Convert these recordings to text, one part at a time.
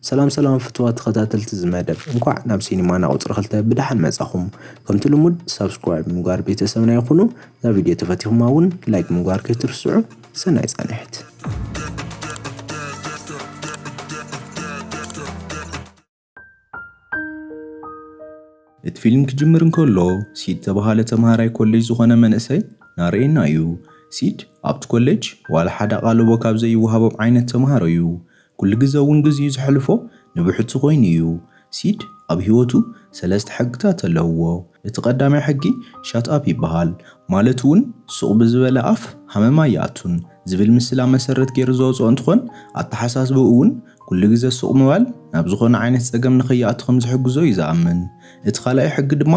ሰላም ሰላም ፍትዋት ተኸታተልቲ እዚ መደብ፣ እንኳዕ ናብ ሲኒማና ቁፅሪ ክልተ ብደሓን መጻኹም። ከምቲ ልሙድ ሳብስክራይብ ምግባር ቤተሰብና ይኹኑ። እዛ ቪድዮ ተፈቲኹማ እውን ላይክ ምግባር ከይትርስዑ። ሰናይ ጻንሕት። እቲ ፊልም ክጅምር እንከሎ፣ ሲድ ተባሃለ ተምሃራይ ኮሌጅ ዝኾነ መንእሰይ ናርእየና እዩ። ሲድ ኣብቲ ኮሌጅ ዋላ ሓደ ኣቓልቦ ካብ ዘይወሃቦም ዓይነት ተምሃሮ እዩ። ኩሉ ግዘ እውን ግዜኡ ዘሕልፎ ንብሕቱ ኮይኑ እዩ። ሲድ ኣብ ህይወቱ ሰለስተ ሕግታት ኣለውዎ። እቲ ቀዳማይ ሕጊ ሻት ኣፕ ይበሃል። ማለት እውን ሱቕ ብዝበለ ኣፍ ሃመማ ይኣቱን ዝብል ምስላ መሰረት ገይሩ ዘውፅኦ እንትኾን፣ ኣተሓሳስብኡ እውን ኩሉ ግዘ ሱቕ ምባል ናብ ዝኾነ ዓይነት ፀገም ንኸይኣቱ ከም ዝሕግዞ እዩ ዝኣምን። እቲ ካልኣይ ሕጊ ድማ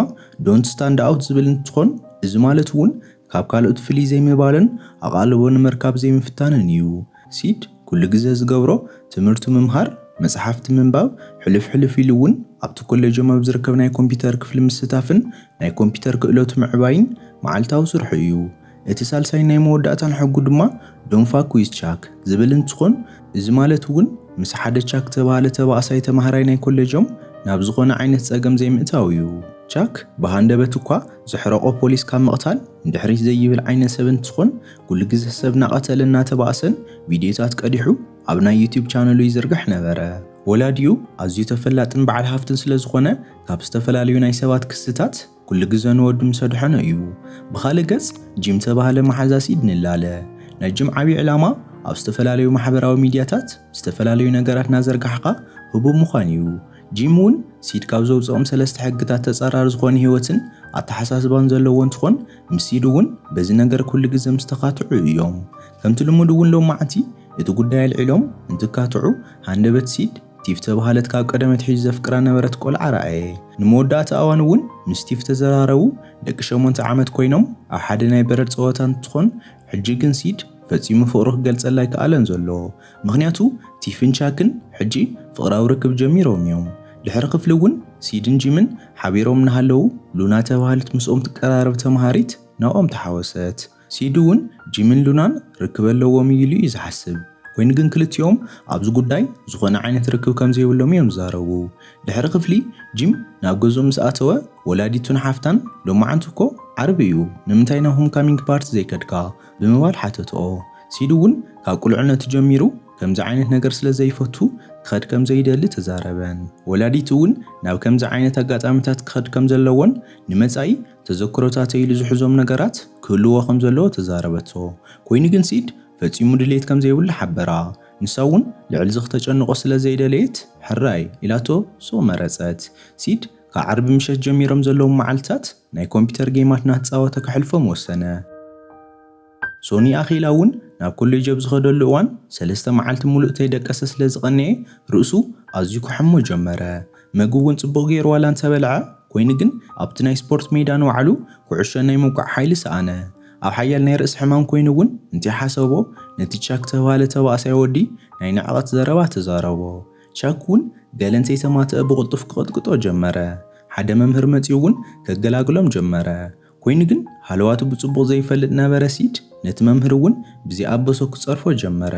ዶንት ስታንድ ኣውት ዝብል እንትኾን፣ እዚ ማለት እውን ካብ ካልኦት ፍልይ ዘይምባልን ኣቓልቦ ንምርካብ ዘይምፍታንን እዩ። ሲድ ኩሉ ግዘ ዝገብሮ ትምህርቱ ምምሃር፣ መጽሓፍቲ ምንባብ፣ ሕልፍ ሕልፍ ኢሉ እውን ኣብቲ ኮሌጆም ኣብ ዝርከብ ናይ ኮምፒውተር ክፍሊ ምስታፍን ናይ ኮምፒውተር ክእለቱ ምዕባይን መዓልታዊ ስርሑ እዩ። እቲ ሳልሳይን ናይ መወዳእታን ሕጉ ድማ ዶንት ፋክ ዊዝ ቻክ ዝብል እንትኾን፣ እዚ ማለት እውን ምስ ሓደ ቻክ ተባሃለ ተባእሳይ ተማሃራይ ናይ ኮሌጆም ናብ ዝኾነ ዓይነት ጸገም ዘይምእታው እዩ። ቻክ ብሃንደበት እኳ ዘሕረቖ ፖሊስ ካብ ምቕታል ንድሕሪት ዘይብል ዓይነት ሰብ እንትኾን፣ ኩሉ ግዘ ሰብ እናቐተለ እናተባእሰን ቪድዮታት ቀዲሑ ኣብ ናይ ዩቲዩብ ቻነሉ ይዝርግሕ ነበረ። ወላዲኡ ኣዝዩ ተፈላጥን በዓል ሃፍትን ስለ ዝኾነ፣ ካብ ዝተፈላለዩ ናይ ሰባት ክስታት ኩሉ ግዘ ንወዱ ምስ ኣድሐኖ እዩ። ብኻልእ ገጽ፣ ጂም ተባህለ መሓዛ ሲድ ንላለ። ናይ ጂም ዓብዪ ዕላማ ኣብ ዝተፈላለዩ ማሕበራዊ ሚድያታት ዝተፈላለዩ ነገራት እናዘርጋሕኻ ህቡብ ምዃን እዩ። ጂም እውን ሲድ ካብ ዘውፅኦም ሰለስተ ሕግታት ተፃራሪ ዝኾነ ህይወትን ኣተሓሳስባን ዘለዎ እንትኾን፣ ምስ ሲድ እውን በዚ ነገር ኩሉ ግዘ ምስ ተኻትዑ እዮም። ከምቲ ልሙድ እውን ሎማዕንቲ እቲ ጉዳይ ኣልዒሎም እንትካትዑ፣ ሃንደበት ሲድ ቲፍ ተባሃለት ካብ ቀደም ኣትሒዙ ዘፍቅራ ነበረት ቆልዓ ረኣየ። ንመወዳእታ እዋን እውን ምስ ቲፍ ተዘራረቡ። ደቂ ሸሞንተ ዓመት ኮይኖም ኣብ ሓደ ናይ በረድ ፀወታ እንትኾን፣ ሕጂ ግን ሲድ ፈጺሙ ፍቕሩ ክገልጸላ ኣይከኣለን ዘሎ። ምኽንያቱ ቲፍን ቻክን ሕጂ ፍቕራዊ ርክብ ጀሚሮም እዮም። ድሕሪ ክፍሊ እውን ሲድን ጂምን ሓቢሮም እናሃለዉ፣ ሉና ተባሃለት ምስኦም ትቀራረብ ተምሃሪት ናብኦም ተሓወሰት። ሲድ እውን ጂምን ሉናን ርክብ ኣለዎም እዩ ኢሉ እዩ ዝሓስብ። ኮይኑ ግን ክልቲኦም ኣብዚ ጉዳይ ዝኾነ ዓይነት ርክብ ከም ዘይብሎም እዮም ዝዛረቡ። ድሕሪ ክፍሊ ጂም ናብ ገዝኡ ምስ ኣተወ፣ ወላዲቱን ሓፍታን፣ "ሎማዓንቲ እኮ ዓርቢ እዩ፣ ንምንታይ ናብ ሆም ካሚንግ ፓርቲ ዘይከድካ?" ብምባል ሓተትኦ። ሲድ እውን ካብ ቁልዕነቱ ጀሚሩ ከምዚ ዓይነት ነገር ስለ ዘይፈቱ ክኸድ ከም ዘይደሊ ተዛረበን። ወላዲቱ እውን ናብ ከምዚ ዓይነት ኣጋጣሚታት ክኸድ ከም ዘለዎን ንመጻኢ ተዘክሮታተይ ኢሉ ዝሕዞም ነገራት ክህልዎ ከም ዘለዎ ተዛረበቶ። ኮይኑ ግን ሲድ ፈጺሙ ድሌት ከም ዘይብሉ ሓበራ። ንሳ እውን ልዕሊ እዚ ክተጨንቆ ስለ ዘይደለየት፣ "ሕራይ" ኢላቶ ሱቕ መረጸት። ሲድ ካብ ዓርቢ ምሸት ጀሚሮም ዘለዉ መዓልትታት ናይ ኮምፒውተር ጌማት እናተጻወተ ከሕልፎም ወሰነ። ሶኒ ኣኺላ እውን ናብ ኮሌጅ ኣብ ዝኸደሉ እዋን ሰለስተ መዓልቲ ሙሉእ ተይደቀሰ ስለ ዝቐነየ፣ ርእሱ ኣዝዩ ክሕሞ ጀመረ። መግቢ እውን ጽቡቕ ገይሩ ዋላ እንተበልዐ፣ ኮይኑ ግን ኣብቲ ናይ ስፖርት ሜዳ ንባዕሉ ኩዕሾ ናይ ምውቃዕ ሓይሊ ሰኣነ። ኣብ ሓያል ናይ ርእሲ ሕማም ኮይኑ እውን እንተይሓሰቦ፣ ነቲ ቻክ ተባሃለ ተባእሳይ ወዲ ናይ ንዕቐት ዘረባ ተዛረቦ። ቻክ እውን ገለ እንተይተማትአ ብቕልጡፍ ክቕጥቅጦ ጀመረ። ሓደ መምህር መጺኡ እውን ከገላግሎም ጀመረ። ኮይኑ ግን ሃለዋቱ ብጽቡቕ ዘይፈልጥ ነበረ ሲድ፣ ነቲ መምህር እውን ብዘይኣበሶ ክጸርፎ ጀመረ።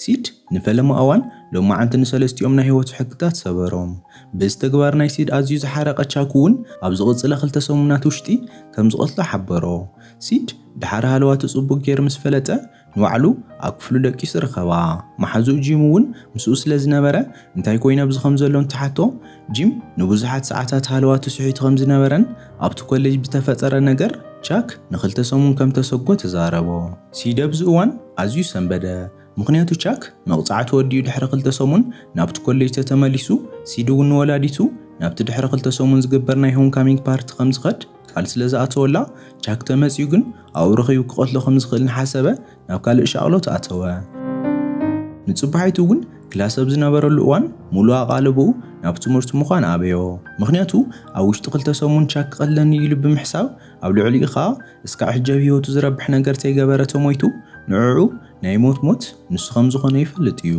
ሲድ ንፈለማ እዋን ሎማዓንቲ ንሰለስቲኦም ናይ ህይወቱ ሕግታት ሰበሮም። በዚ ተግባር ናይ ሲድ ኣዝዩ ዝሓረቐ ቻክ እውን ኣብ ዝቕጽለ ክልተ ሰሙናት ውሽጢ ከም ዝቐትሎ ሓበሮ። ሲድ ድሓር ሃለዋቱ ጽቡቕ ገይሩ ምስ ፈለጠ፣ ንባዕሉ ኣብ ክፍሉ ደቂሱ ረኸባ። መሓዝኡ ጂም እውን ምስኡ ስለ ዝነበረ፣ እንታይ ኮይነ ኣብዚ ከም ዘሎ እንትሓቶ፣ ጂም ንብዙሓት ሰዓታት ሃለዋቱ ስሒቱ ከም ዝነበረን ኣብቲ ኮሌጅ ብዝተፈጠረ ነገር ቻክ ንኽልተ ሰሙን ከም ተሰጎ ተዛረቦ። ሲድ ኣብዚ እዋን ኣዝዩ ሰንበደ። ምኽንያቱ ቻክ መቕጻዕቱ ወዲኡ ድሕሪ ክልተ ሰሙን ናብቲ ኮሌጅ ተተመሊሱ፣ ሲድ እውን ንወላዲቱ ናብቲ ድሕሪ ክልተ ሰሙን ዝግበር ናይ ሆም ካሚንግ ፓርቲ ከም ዝኸድ ቃል ስለ ዝኣተወላ፣ ቻክ ተመጺኡ ግን ኣብኡ ረኺቡ ክቐትሎ ከም ዝኽእል እናሓሰበ ናብ ካልእ ሻቕሎት ኣተወ። ንጽባሒቱ እውን ክላስ ኣብ ዝነበረሉ እዋን ሙሉእ ኣቓልቦኡ ናብ ትምህርቱ ምዃን ኣበዮ። ምኽንያቱ ኣብ ውሽጢ ክልተ ሰሙን ቻክ ክቐትለኒ ኢሉ ብምሕሳብ፣ ኣብ ልዕሊኡ ኸኣ እስካዕ ሕጂ ኣብ ህይወቱ ዝረብሕ ነገር ተይገበረ ተሞይቱ፣ ንዕዑ ናይ ሞት ሞት ንሱ ከም ዝኾነ ይፈልጥ እዩ።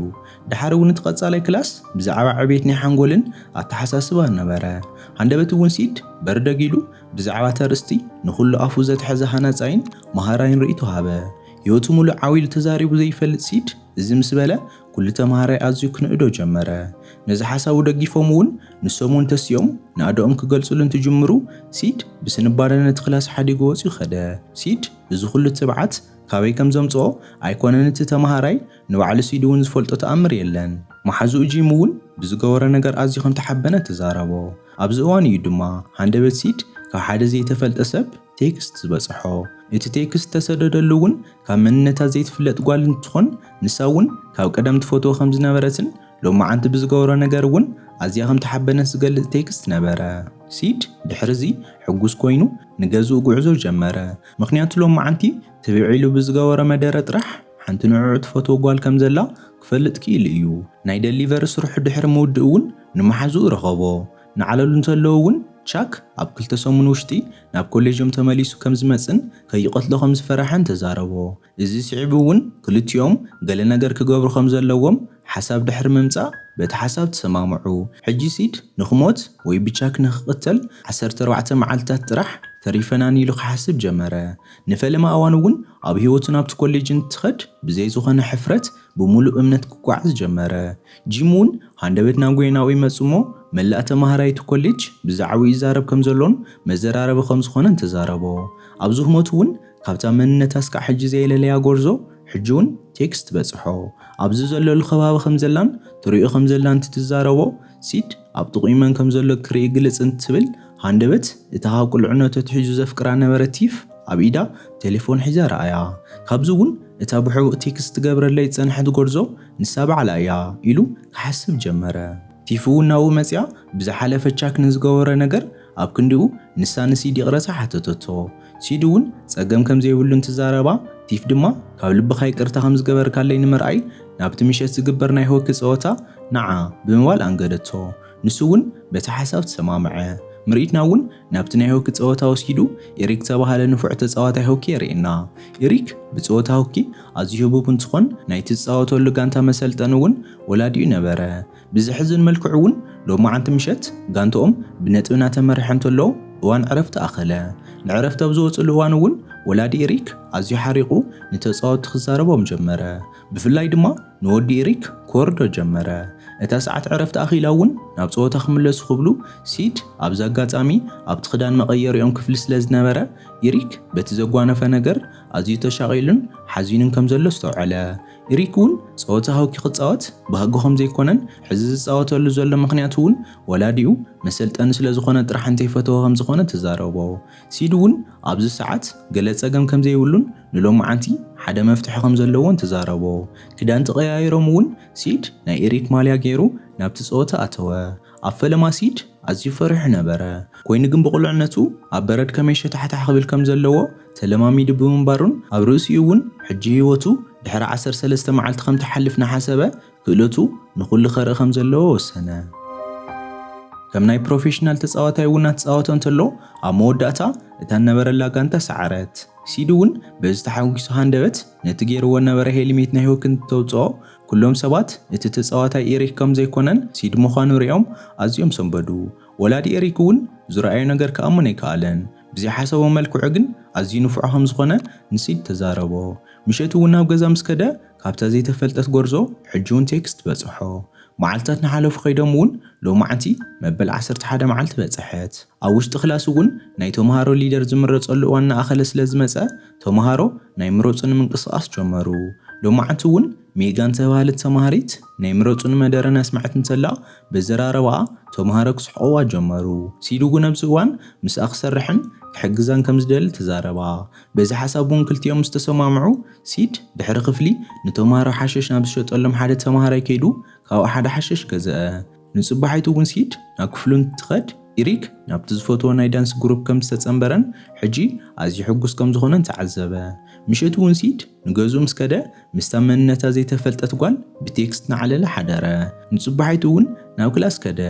ድሓር እውን እቲ ቀጻላይ ክላስ ብዛዕባ ዕቤት ናይ ሓንጎልን ኣተሓሳስባን ነበረ። ሃንደበት እውን ሲድ በርደግ ኢሉ ብዛዕባ እታ ኣርእስቲ ንኹሉ ኣፉ ዘትሐዘ ሃናጻይን መሃራይን ርእይቶ ሃበ። ህይወቱ ሙሉእ ዓው ኢሉ ተዛሪቡ ዘይፈልጥ ሲድ፣ እዚ ምስ በለ፣ ኩሉ ተምሃራይ ኣዝዩ ክንእዶ ጀመረ። ነዚ ሓሳቡ ደጊፎም እውን ንሶም እውን ተሲኦም ንኣደኦም ክገልጹሉ እንትጅምሩ፣ ሲድ ብስንባደ ነቲ ክላስ ሓዲጉ ወጺኡ ከደ። ሲድ እዚ ኩሉ ትብዓት ካበይ ከም ዘምጽኦ ኣይኮነን እቲ ተምሃራይ፣ ንባዕሉ ሲድ እውን ዝፈልጦ ተኣምር የለን። መሓዝኡ ጂም እውን ብዝገበሮ ነገር ኣዝዩ ከም ተሓበነ ተዛረቦ። ኣብዚ እዋን እዩ ድማ ሃንደበት ሲድ ካብ ሓደ ዘይተፈልጠ ሰብ ቴክስት ዝበጽሖ። እቲ ቴክስት ተሰደደሉ እውን ካብ መንነታ ዘይትፍለጥ ጓል እንትኾን፣ ንሳ እውን ካብ ቀደም ትፈትዎ ከም ዝነበረትን ሎማዓንቲ ብዝገበሮ ነገር እውን ኣዝያ ከም ተሓበነት ዝገልጽ ቴክስት ነበረ። ሲድ ድሕርዚ ሕጉስ ኮይኑ ንገዝኡ ጉዕዞ ጀመረ። ምኽንያቱ ሎማዓንቲ ትብዕ ኢሉ ብዝገበሮ መደረ ጥራሕ ሓንቲ ንዕኡ ትፈትዎ ጓል ከም ዘላ ክፈልጥ ክኢሉ እዩ። ናይ ደሊቨሪ ስርሑ ድሕሪ ምውድኡ እውን ንመሓዝኡ ረኸቦ። ንዓለሉ እንተለዉ እውን ቻክ ኣብ ክልተ ሰሙን ውሽጢ ናብ ኮሌጆም ተመሊሱ ከም ዝመጽን ከይቐትሎ ከም ዝፈረሐን ተዛረቦ። እዚ ስዒቡ እውን ክልቲኦም ገለ ነገር ክገብሩ ከም ዘለዎም ሓሳብ ድሕሪ ምምጻእ በቲ ሓሳብ ተሰማምዑ። ሕጂ ሲድ ንኽሞት ወይ ብቻክ ንኽቕተል ዓሰርተ ኣርባዕተ መዓልትታት ጥራሕ ተሪፈናን ኢሉ ክሓስብ ጀመረ። ንፈለማ እዋን እውን ኣብ ህይወቱ ናብቲ ኮሌጅ እንትኸድ ብዘይ ዝኾነ ሕፍረት ብምሉእ እምነት ክጓዓዝ ጀመረ። ጂም እውን ሃንደበት ናጎየናኡ ይመጽእ እሞ መላእ ተማሃራይ እቲ ኮሌጅ ብዛዕባኡ ይዛረብ ከም ዘሎን መዘራረቢ ከም ዝኾነን ተዛረቦ። ኣብዚ ህሞት እውን ካብታ መንነታ እስካዕ ሕጂ ዘየለለያ ጎርዞ ሕጂ እውን ቴክስት በጽሖ። ኣብዚ ዘለሉ ከባቢ ከም ዘላን ትሪኦ ከም ዘላን እንትትዛረቦ ሲድ ኣብ ጥቕኡ መን ከም ዘሎ ክርኢ ግልጽ እንትብል ሃንደበት እታ ካብ ቁልዕነቱ ኣትሒዙ ዘፍቅራ ነበረ ቲፍ ኣብ ኢዳ ቴሌፎን ሒዛ ረኣያ። ካብዚ እውን እታ ብሕቡእ ቴክስት ትገብረለይ ዝጸንሐት ጎርዞ ንሳ ባዕላ እያ ኢሉ ክሓስብ ጀመረ። ቲፍ እውን ናብኡ መጺኣ ብዝሓለፈ ቻክ ንዝገበሮ ነገር ኣብ ክንዲኡ ንሳ ንሲድ ይቕረታ ሓተተቶ። ሲድ እውን ጸገም ከም ዘይብሉ እንትዛረባ ቲፍ ድማ ካብ ልብኻ ይቅርታ ከም ዝገበርካለይ ንምርኣይ ናብቲ ምሸት ዝግበር ናይ ሆኪ ጸወታ ንዓ ብምባል ኣንገደቶ። ንሱ እውን በቲ ሓሳብ ተሰማምዐ። ምርኢትና እውን ናብቲ ናይ ሆኪ ጸወታ ወሲዱ ኤሪክ ዝተባህለ ንፉዕ ተጻዋታይ ሆኪ የርእየና። ኤሪክ ብጸወታ ሆኪ ኣዝዩ ህቡብ እንትኾን ናይቲ ዝጻወተሉ ጋንታ መሰልጠኒ እውን ወላዲኡ ነበረ። ብዘሕዝን መልክዑ እውን ሎማዓንቲ ምሸት ጋንትኦም ብነጥቢ እናተመርሐ እንተሎ እዋን ዕረፍቲ ኣኸለ። ንዕረፍቲ ኣብ ዝወፅሉ እዋን እውን ወላዲ ኤሪክ ኣዝዩ ሓሪቑ ንተፃወትቲ ክዛረቦም ጀመረ። ብፍላይ ድማ ንወዲ ኤሪክ ክወርዶ ጀመረ። እታ ሰዓት ዕረፍቲ ኣኺላ እውን ናብ ፀወታ ክምለሱ ክብሉ ሲድ ኣብዚ ኣጋጣሚ ኣብቲ ክዳን መቐየሪኦም ክፍሊ ስለ ዝነበረ ኤሪክ በቲ ዘጓነፈ ነገር ኣዝዩ ተሻቒሉን ሓዚኑን ከም ዘሎ ኣስተውዐለ። ኤሪክ እውን ጸወታ ሆኪ ክጻወት ባህጉ ከም ዘይኮነን፣ ሕዚ ዝጻወተሉ ዘሎ ምኽንያት እውን ወላዲኡ መሰልጠኒ ስለ ዝኾነ ጥራሕ እንተይፈተዎ ከም ዝኾነ ተዛረቦ። ሲድ እውን ኣብዚ ሰዓት ገለ ጸገም ከም ዘይብሉን ንሎማዓንቲ ሓደ መፍትሒ ከም ዘለዎን ተዛረቦ። ክዳን ተቐያይሮም እውን ሲድ ናይ ኤሪክ ማልያ ገይሩ ናብቲ ጸወታ ኣተወ። ኣብ ፈለማ ሲድ ኣዝዩ ፈሪሑ ነበረ። ኮይኑ ግን ብቑልዕነቱ ኣብ በረድ ከመይ ሸታሕታሕ ክብል ከም ዘለዎ ተለማሚዱ ብምንባሩን ኣብ ርእሲኡ እውን ሕጂ ህይወቱ ድሕሪ ዓሰርተ ሰለስተ መዓልቲ ከም ትሓልፍ እናሓሰበ ክእለቱ ንኹሉ ከርኢ ከም ዘለዎ ወሰነ። ከም ናይ ፕሮፌሽናል ተጻዋታይ እውን እናተጻወተ እንተሎ ኣብ መወዳእታ እታ ነበረላ ጋንታ ሰዓረት። ሲድ እውን በዚ ተሓጒሱ ሃንደበት ነቲ ገይርዎ ነበረ ሄልሜት ናይ ሆኪ እንተውጽኦ ኩሎም ሰባት እቲ ተጻዋታይ ኤሪክ ከም ዘይኮነን ሲድ ምዃኑ ሪኦም ኣዝዮም ሰንበዱ። ወላዲ ኤሪክ እውን ዝረኣዮ ነገር ክኣምን ኣይከኣለን። ብዘይሓሰቦ መልክዑ ግን ኣዝዩ ንፉዕ ከም ዝኾነ ንሲድ ተዛረቦ። ምሸት እውን ናብ ገዛ ምስ ከደ ካብታ ዘይተፈልጠት ጎርዞ ሕጂ እውን ቴክስት በጽሖ። መዓልታት ንሓለፉ ከይዶም እውን ሎማዓንቲ መበል ዓሰርተ ሓደ መዓልቲ በጽሐት። ኣብ ውሽጢ ክላስ እውን ናይ ተምሃሮ ሊደር ዝምረጸሉ እዋን እናኣኸለ ስለ ዝመጸ ተምሃሮ ናይ ምረጹኒ ምንቅስቓስ ጀመሩ። ሎማዓንቲ እውን ሜጋን ተባህለት ተማሃሪት ናይ ምረጹኒ መደረ እናስመዐት እንተላ በዘራረባኣ ተምሃሮ ክስሕቕዋ ጀመሩ። ሲድ እውን ኣብዚ እዋን ምስኣ ክሰርሕን ክሕግዛን ከም ዝደሊ ተዛረባ። በዚ ሓሳብ እውን ክልቲኦም ምስ ተሰማምዑ ሲድ ድሕሪ ክፍሊ ንተምሃሮ ሓሸሽ ናብ ዝሸጠሎም ሓደ ተምሃራይ ከይዱ ካብኡ ሓደ ሓሸሽ ገዝአ። ንጽባሒቱ እውን ሲድ ናብ ክፍሉ እንትኸድ ኢሪክ ናብቲ ዝፈትዎ ናይ ዳንስ ግሩፕ ከም ዝተጸንበረን ሕጂ ኣዝዩ ሕጉስ ከም ዝኾነን ተዓዘበ። ምሸት እውን ሲድ ንገዝኡ ምስ ከደ ምስታ መንነታ ዘይተፈልጠት ጓል ብቴክስት እናዓለለ ሓደረ። ንጽባሒቱ እውን ናብ ክላስ ከደ።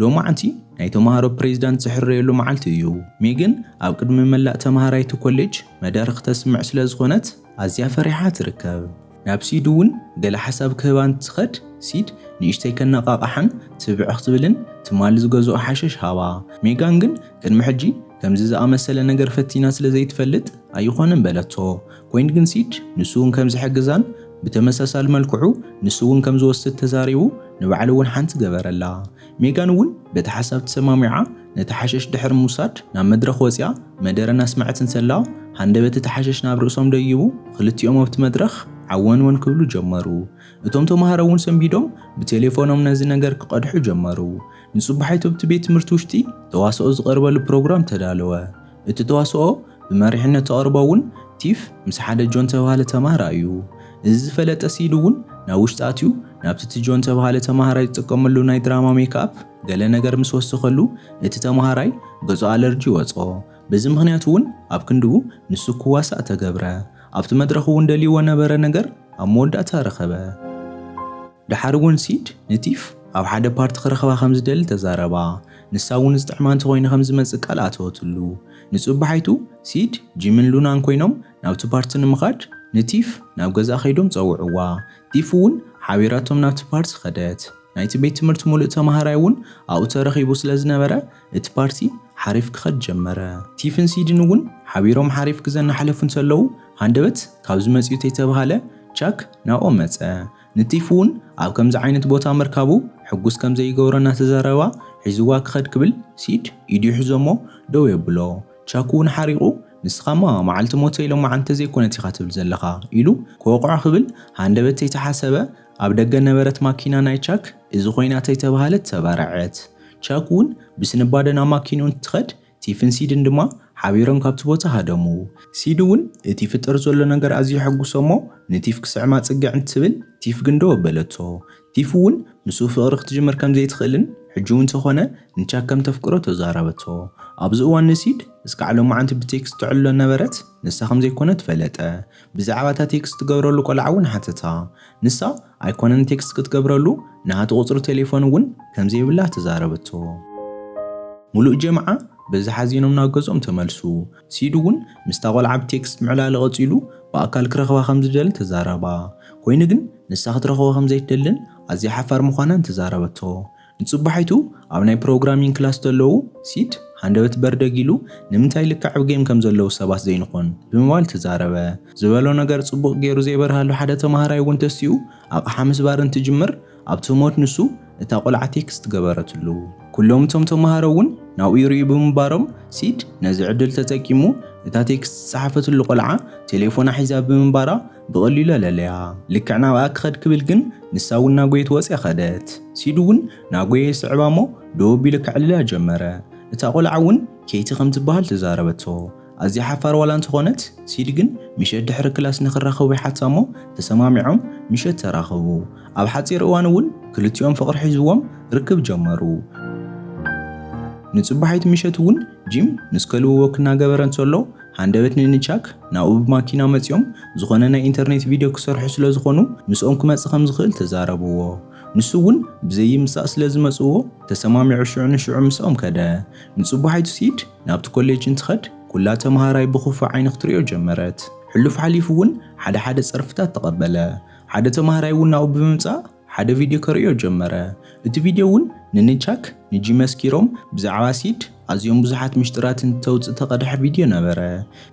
ሎማዓንቲ ናይ ተምሃሮ ፕሬዚዳንት ዝሕረየሉ መዓልቲ እዩ። ሜግን ኣብ ቅድሚ መላእ ተምሃራይ እቲ ኮሌጅ መደረ ክተስምዕ ስለ ዝኾነት ኣዝያ ፈሪሓ ትርከብ። ናብ ሲድ እውን ገለ ሓሳብ ክህባ እንትኸድ ሲድ ንእሽተይ ከነቓቓሓን ትብዕ ክትብልን ትማሊ ዝገዝኦ ሓሸሽ ሃባ። ሜጋን ግን ቅድሚ ሕጂ ከምዚ ዝኣመሰለ ነገር ፈቲና ስለ ዘይትፈልጥ ኣይኾነን በለቶ። ኮይን ግን ሲድ ንሱ እውን ከም ዝሕግዛን ብተመሳሳሊ መልክዑ ንሱ እውን ከም ዝወስድ ተዛሪቡ ንባዕሉ እውን ሓንቲ ገበረላ። ሜጋን እውን በቲ ሓሳብ ተሰማሚዓ ነቲ ሓሸሽ ድሕሪ ምውሳድ ናብ መድረኽ ወፂኣ መደረን ኣስመዐት እንተላ፣ ሃንደበት እቲ ሓሸሽ ናብ ርእሶም ደይቡ ክልቲኦም ኣብቲ መድረኽ ዓወንወን ክብሉ ጀመሩ። እቶም ተምሃሮ እውን ሰንቢዶም ብቴሌፎኖም ነዚ ነገር ክቐድሑ ጀመሩ። ንጽባሒቱ ኣብቲ ቤት ትምህርቲ ውሽጢ ተዋስኦ ዝቐርበሉ ፕሮግራም ተዳለወ። እቲ ተዋስኦ ብመሪሕነት ተቕርቦ እውን ቲፍ ምስ ሓደ ጆን ተባሃለ ተማሃራ እዩ። እዚ ዝፈለጠ ሲድ እውን ናብ ውሽጢ ኣትዩ ናብቲ እቲ ጆን ተባሃለ ተማሃራይ ዝጥቀመሉ ናይ ድራማ ሜክኣፕ ገለ ነገር ምስ ወሰኸሉ እቲ ተማሃራይ ገጹ ኣለርጂ ወጾ። በዚ ምኽንያት እውን ኣብ ክንድኡ ንሱ ክዋሳእ ተገብረ። ኣብቲ መድረኽ እውን ደልይዎ ነበረ ነገር ኣብ መወዳእታ ረኸበ። ደሓር እውን ሲድ ንቲፍ ኣብ ሓደ ፓርቲ ክረኽባ ከም ዝደሊ ተዛረባ። ንሳ እውን ዝጥዕማ እንተኾይኑ ከም ዝመጽእ ቃል ኣተወትሉ። ንጽባሒቱ ሲድ ጂምን ሉናን ኮይኖም ናብቲ ፓርቲ ንምኻድ ንቲፍ ናብ ገዛ ከይዶም ጸውዕዋ። ቲፍ እውን ሓቢራቶም ናብቲ ፓርቲ ኸደት። ናይቲ ቤት ትምህርቲ ሙሉእ ተማሃራይ እውን ኣብኡ ተረኺቡ ስለ ዝነበረ እቲ ፓርቲ ሓሪፍ ክኸድ ጀመረ። ቲፍን ሲድን እውን ሓቢሮም ሓሪፍ ግዘ እናሓለፉ እንተለዉ ሃንደበት ካብ ዝመጽኡ ተይተባሃለ ቻክ ናብኦም መጸ። ንቲፍ እውን ኣብ ከምዚ ዓይነት ቦታ ምርካቡ ሕጉስ ከም ዘይገብሮ እናተዛረባ ሒዝዋ ክኸድ ክብል ሲድ ኢዱ ሒዞሞ ደው የብሎ። ቻክ እውን ሓሪቑ ንስኻማ መዓልቲ ሞተይ ሎማዓንቲ ዘይኮነት ኢኻ ትብል ዘለኻ ኢሉ ክወቕዖ ክብል ሃንደበት ተይተሓሰበ ኣብ ደገ ነበረት ማኪና ናይ ቻክ እዚ ኮይና ተይተባሃለት ተባረዐት። ቻክ እውን ብስንባደ ናብ ማኪንኡ እንትኸድ ቲፍን ሲድን ድማ ሓቢሮም ካብቲ ቦታ ሃደሙ። ሲድ እውን እቲ ይፍጠር ዘሎ ነገር ኣዝዩ የሐጉሶ እሞ ንቲፍ ክስዕማ ጽግዕ እንትብል ቲፍ ግን ደው ኣበለቶ። ቲፍ እውን ምስኡ ፍቕሪ ክትጅምር ከም ዘይትኽእልን ሕጂ እውን እንተኾነ ንቻክ ከም ተፍቅሮ ተዛረበቶ። ኣብዚ እዋን ንሲድ እስካዕ ሎማዓንቲ ብቴክስት ትዕልሎ ነበረት ንሳ ከም ዘይኮነት ፈለጠ። ብዛዕባ እታ ቴክስት ትገብረሉ ቆልዓ እውን ሓተታ። ንሳ ኣይኮነን ቴክስት ክትገብረሉ ናሃቲ ቁጽሪ ቴሌፎን እውን ከም ዘይብላ ተዛረበቶ። ሙሉእ ጀምዓ በዚ ሓዚኖም ናብ ገዝኦም ተመልሱ። ሲድ እውን ምስታ ቆልዓ ብቴክስት ምዕላሉ ቀጺሉ ብኣካል ክረኽባ ከም ዝደሊ ተዛረባ። ኮይኑ ግን ንሳ ክትረኽቦ ከም ዘይትደልን ኣዝያ ሓፋር ምዃናን ተዛረበቶ። ንጽባሒቱ ኣብ ናይ ፕሮግራሚንግ ክላስ ዘለዉ ሲድ ሃንደበት በርደግ ኢሉ ንምንታይ ልክዕ ኣብ ጌም ከም ዘለዉ ሰባት ዘይንኾን ብምባል ተዛረበ። ዝበሎ ነገር ጽቡቕ ገይሩ ዘይበርሃሉ ሓደ ተማሃራይ እውን ተሲኡ ኣቕሓ ምስባር እንትጅምር ኣብቲ ህሞት ንሱ እታ ቆልዓ ቴክስት ገበረትሉ። ኩሎም እቶም ተማሃሮ እውን ናብኡ ይርእዩ ብምንባሮም ሲድ ነዚ ዕድል ተጠቂሙ እታ ቴክስት ዝጸሓፈትሉ ቆልዓ ቴሌፎና ሒዛ ብምንባራ ብቐሊሉ ኣለለያ። ልክዕ ናብኣ ክኸድ ክብል ግን ንሳ እውን ናጎየት ወጽያ ኸደት። ሲድ እውን ናጎየ ይስዕባ እሞ ደው ኣቢሉ ከዕልላ ጀመረ። እታ ቆልዓ እውን ኬቲ ከም ትበሃል ተዛረበቶ። ኣዝያ ሓፋር ዋላ እንተኾነት ሲድ ግን ምሸት ድሕሪ ክላስ ንኽራኸቡ ይሓታ እሞ ተሰማሚዖም ምሸት ተራኸቡ። ኣብ ሓጺር እዋን እውን ክልቲኦም ፍቕሪ ሒዝዎም ርክብ ጀመሩ። ንጽባሒት ምሸት እውን ጂም ምስ ከልዊ ወክ እናገበረ እንተሎ ሃንደበት ንንቻክ ናብኡ ብማኪና መጺኦም ዝኾነ ናይ ኢንተርኔት ቪድዮ ክሰርሑ ስለ ዝኾኑ ምስኦም ክመጽእ ከም ዝኽእል ተዛረብዎ። ንሱ እውን ብዘይምጻእ ስለ ዝመጽእዎ ተሰማሚዑ ሽዑ ንሽዑ ምስኦም ከደ። ንጽባሒቱ ሲድ ናብቲ ኮሌጅ እንትኸድ ኩላ ተምሃራይ ብኽፉእ ዓይኒ ክትሪኦ ጀመረት። ሕሉፍ ሓሊፉ እውን ሓደ ሓደ ጸርፍታት ተቐበለ። ሓደ ተምሃራይ እውን ናብኡ ብምምጻእ ሓደ ቪድዮ ከርእዮ ጀመረ። እቲ ቪድዮ እውን ንንቻክ ንጂም መስኪሮም ብዛዕባ ሲድ ኣዝዮም ብዙሓት ምሽጥራት እንተውፅእ ተቐድሐ ቪድዮ ነበረ።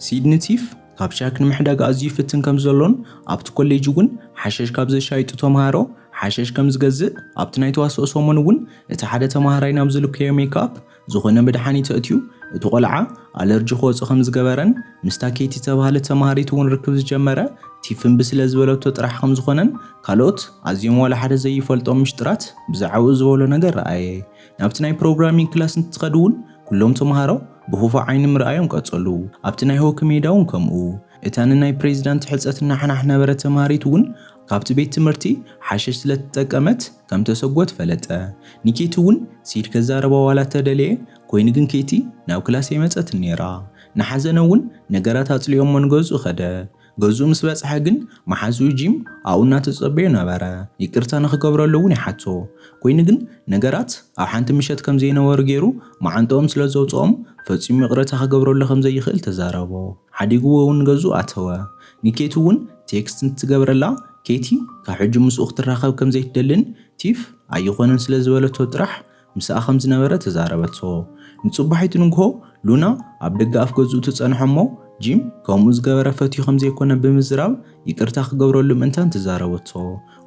ሲድ ንቲፍ ካብ ቻክ ንምሕዳግ ኣዝዩ ይፍትን ከም ዘሎን ኣብቲ ኮሌጅ እውን ሓሸሽ ካብ ዘሻይጡ ተምሃሮ ሓሸሽ ከም ዝገዝእ ኣብቲ ናይ ተዋስኦ ሰሙን እውን እቲ ሓደ ተምሃራይ ናብ ዝልከዮ ሜክኣፕ ዝኾነ መድሓኒት ኣእትዩ እቲ ቆልዓ ኣለርጂ ክወፅእ ከም ዝገበረን ምስታ ኬቲ ዝተባህለት ተምሃሪት እውን ርክብ ዝጀመረ ቲፍን ብስለ ዝበለቶ ጥራሕ ከም ዝኾነን ካልኦት ኣዝዮም ዋላ ሓደ ዘይፈልጦም ምሽጥራት ብዛዕባኡ ዝበሎ ነገር ረኣየ። ናብቲ ናይ ፕሮግራሚንግ ክላስ እንትኸድ እውን ኩሎም ተምሃሮ ብኽፉእ ዓይኒ ምርኣዮም ቀጸሉ። ኣብቲ ናይ ሆኪ ሜዳ እውን ከምኡ። እታ ንናይ ፕሬዚዳንት ሕጸት እናሓናሕ ነበረ ተምሃሪት እውን ካብቲ ቤት ትምህርቲ ሓሸሽ ስለ ትጠቀመት ከም ተሰጎት ፈለጠ። ንኬቲ እውን ሲድ ከዛረባ ዋላ ተደለየ፣ ኮይኑ ግን ኬቲ ናብ ክላስ ኣይመጸትን ነይራ። ንሓዘነ እውን ነገራት ኣጽሊኦሞ ንገዝኡ ከደ። ገዝኡ ምስ በጽሐ ግን መሓዝኡ ጂም ኣብኡ እናተጸበዮ ነበረ። ይቅርታ ንኽገብረሉ እውን ይሓቶ። ኮይኑ ግን ነገራት ኣብ ሓንቲ ምሸት ከም ዘይነበሩ ገይሩ መዓንጥኦም ስለ ዘውጽኦም ፈጺሙ ይቕረታ ክገብረሉ ከም ዘይኽእል ተዛረቦ። ሓዲግዎ እውን ገዝኡ ኣተወ። ንኬቲ እውን ቴክስት እንትትገብረላ ኬቲ ካብ ሕጂ ምስኡ ክትራኸብ ከም ዘይትደልን ቲፍ ኣይኾነን ስለ ዝበለቶ ጥራሕ ምስኣ ከም ዝነበረ ተዛረበቶ። ንጽባሒቱ ንግሆ ሉና ኣብ ደገ ኣፍ ገዝኡ ትጸንሖ እሞ ጂም ከምኡ ዝገበረ ፈትዩ ከም ዘይኮነ ብምዝራብ ይቅርታ ክገብረሉ ምእንታን ተዛረበቶ።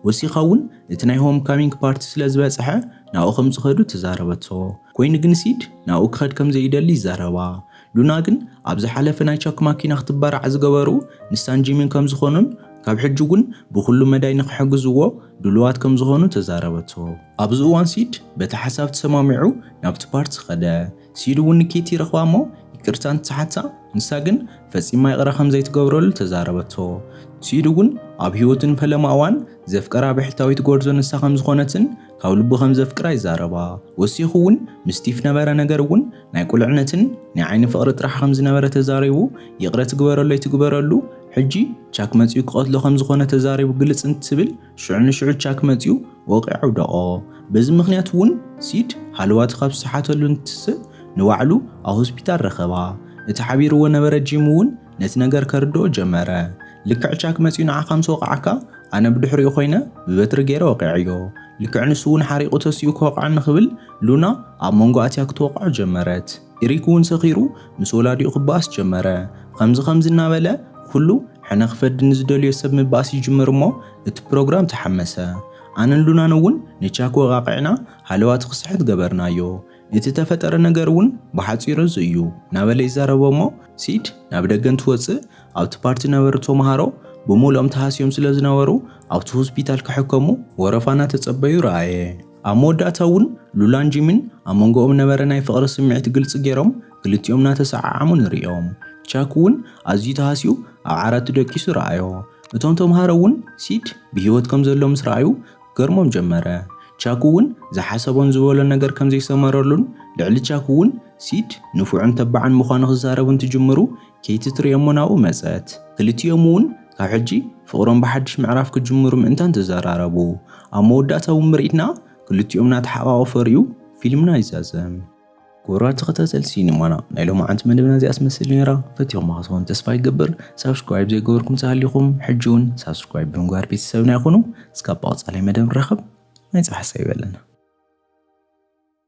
ወሲኻ እውን እቲ ናይ ሆም ካሚንግ ፓርቲ ስለ ዝበጽሐ ናብኡ ከም ዝኸዱ ተዛረበቶ። ኮይኑ ግን ሲድ ናብኡ ክኸድ ከም ዘይደሊ ይዛረባ። ሉና ግን ኣብ ዝሓለፈ ናይ ቻክ ማኪና ክትባራዕ ዝገበሩ ንሳን ጂምን ከም ዝኾኑን ካብ ሕጂ እውን ብኩሉ መዳይ ንክሕግዝዎ ድሉዋት ከም ዝኾኑ ተዛረበቶ። ኣብዚ እዋን ሲድ በቲ ሓሳብ ተሰማሚዑ ናብቲ ፓርቲ ኸደ። ሲድ እውን ንኬቲ ረኽባ እሞ ይቅርታ እንትሓታ፣ ንሳ ግን ፈጺማ ይቕረ ከም ዘይትገብረሉ ተዛረበቶ። ሲድ እውን ኣብ ህይወቱ ንፈለማ እዋን ዘፍቀራ ብሕታዊት ጎርዞ ንሳ ከም ዝኾነትን ካብ ልቡ ከም ዘፍቅራ ይዛረባ። ወሲኹ እውን ምስ ስቲፍ ነበረ ነገር እውን ናይ ቁልዕነትን ናይ ዓይኒ ፍቕሪ ጥራሕ ከም ዝነበረ ተዛሪቡ፣ ይቕረ ትግበረሉ ኣይትግበረሉ ሕጂ ቻክ መጺኡ ክቐትሎ ከም ዝኾነ ተዛሪቡ ግልጽ እንትብል ሽዑ ንሽዑ ቻክ መጺኡ ወቒዑ ኣውደቖ። በዚ ምኽንያት እውን ሲድ ሃለዋቱ ካብ ዝሰሓተሉ እንትስእ ንባዕሉ ኣብ ሆስፒታል ረኸባ። እቲ ሓቢርዎ ነበረ ጂም እውን ነቲ ነገር ከርድኦ ጀመረ። ልክዕ ቻክ መጺኡ ንዓኻ ምስ ወቕዓካ ኣነ ብድሕሪኡ ኮይነ ብበትሪ ገይረ ወቒዐዮ። ልክዕ ንሱ እውን ሓሪቑ ተሲኡ ክወቕዓኒ ክብል ሉና ኣብ መንጎ ኣትያ ክትወቕዖ ጀመረት። ኢሪክ እውን ሰኺሩ ምስ ወላዲኡ ክበኣስ ጀመረ። ከምዚ ከምዚ እናበለ ኩሉ ሕነ ክፈዲ ንዝደልዮ ሰብ ምባኣስ ይጅምር እሞ እቲ ፕሮግራም ተሓመሰ። ኣነን ሉናን እውን ንቻክ ወቓቒዕና ሃለዋቱ ክስሕት ገበርናዮ። እቲ ተፈጠረ ነገር እውን ብሓጺሩ እዚ እዩ እናበለ ይዛረቦ እሞ ሲድ ናብ ደገ እንትወጽእ ኣብቲ ፓርቲ ነበሩ ተምሃሮ ብምሉኦም ተሃስዮም ስለ ዝነበሩ ኣብቲ ሆስፒታል ክሕከሙ ወረፋ እናተጸበዩ ረኣየ። ኣብ መወዳእታ እውን ሉላን ጂምን ኣብ መንጎኦም ነበረ ናይ ፍቕሪ ስምዒት ግልጺ ገይሮም ክልቲኦም እናተሰዓዓሙ ንርእዮም። ቻክ እውን ኣዝዩ ተሃስዩ ኣብ ዓራቱ ደቂሱ ረኣዮ። እቶም ተምሃሮ እውን ሲድ ብህይወት ከም ዘሎ ምስ ረኣዩ ክገርሞም ጀመረ። ቻክ እውን ዝሓሰቦን ዝበሎን ነገር ከም ዘይሰመረሉን ልዕሊ ቻክ እውን ሲድ ንፉዕን ተባዕን ምዃኑ ክዛረቡ እንትጅምሩ ኬቲ ትርእዮ እሞ ናብኡ መጸት። ክልቲኦም እውን ካብ ሕጂ ፍቕሮም ብሓድሽ ምዕራፍ ክጅምሩ ምእንታን ተዘራረቡ። ኣብ መወዳእታ እውን ምርኢትና ክልቲኦም እናተሓቋቖፈ ርእዩ ፊልምና ይዛዘም። ክቡራት ተኸታተልቲ ሲኒማና ናይ ሎማዓንቲ መደብና እዚኣ ትመስል ነይራ። ፈቲኹማ ክትኾን ተስፋ ይገብር። ሳብስክራይብ ዘይገበርኩም ተሃሊኹም ሕጂ እውን ሳብስክራይብ ብምግባር ቤተሰብና ይኹኑ። እስካብ ቀጻሊ መደብ ንራኸብ። ናይ ጽባሕ ሰይበለና።